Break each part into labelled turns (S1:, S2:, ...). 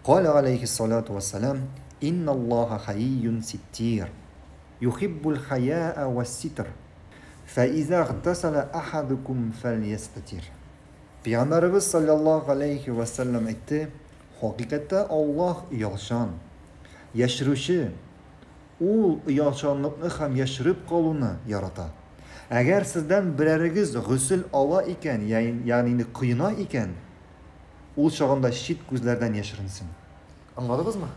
S1: Каля алейхиссалату вассалам, Инна Аллаха хаийюн ситтир. Юхиббул хаяа васситр. Фәиза гтасала ахадукум фәльястатир. Пәйгамбәребез саллаллаһу алейхи ва сәлләм әйтте, хакыйкатьтә Аллаһ оялчан, яшерүче. Ул оялчанлыкны һәм яшереп калуны ярата. Әгәр сездән берәрегез госел ала икән, ягъни инде коена икән, ул чагында чит күзләрдән яшеренсен. Аңладыгызмы?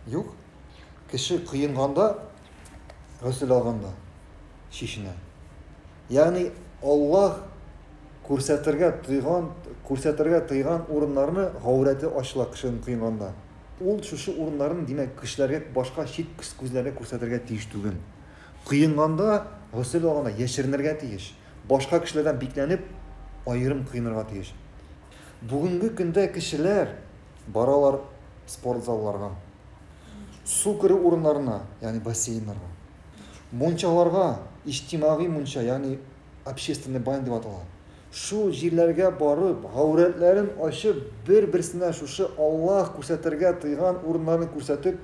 S1: Юк. Кеше коенганда, госел алганда чишенә. Ягъни Аллаһ күрсәтергә тыйган, күрсәтергә тыйган урыннарны гаурәте ачыла кешенең коенганда. Ул шушы урыннарын, димәк, кешеләргә башка чит күзләргә күрсәтергә тиеш түгел. Коенганда, госел алганда яшеренергә тиеш. Башка кешеләрдән бикләнеп, аерым коенырга тиеш. Бүгенге көндә кешеләр баралар спорт залларга, су керү урыннарына, ягъни бассейннарга, мунчаларга, иҗтимагый мунча, ягъни общественный бань дип атала. Шул җирләргә барып, гаурәтләрен ачып, бер-берсенә шушы Аллаһ күрсәтергә тыйган урыннарны күрсәтеп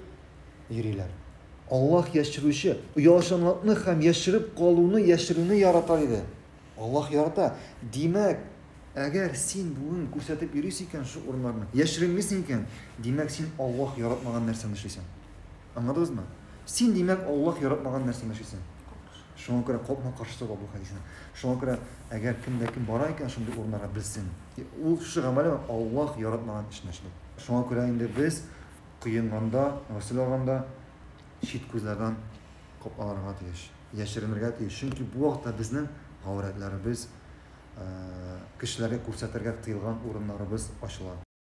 S1: йөриләр. Аллаһ яшерүче, оялчанлыкны һәм яшереп калуны, яшерүне ярата диде. Аллаһ ярата. Димәк, әгәр син бүген күрсәтеп йөрисең икән шул урыннарны, яшеренмисең икән, димәк, син Аллаһ яратмаган нәрсәне эшлисең. Аңладыгызмы? Син, димәк, Аллаһ яратмаган нәрсәне эшлисең. Шуңа күрә капма-каршысы бар бу хәдиснең. Шуңа күрә, әгәр кем дә кем бара икән шундый урыннарга, белсен. Ул шушы гамәле Аллаһ яратмаган эшне эшли. Шуңа күрә инде без коенганда, госел алганда чит күзләрдән капланырга тиеш, яшеренергә тиеш. Чөнки бу вакытта безнең гаурәтләребез, кешеләргә күрсәтергә тыелган урыннарыбыз ачыла.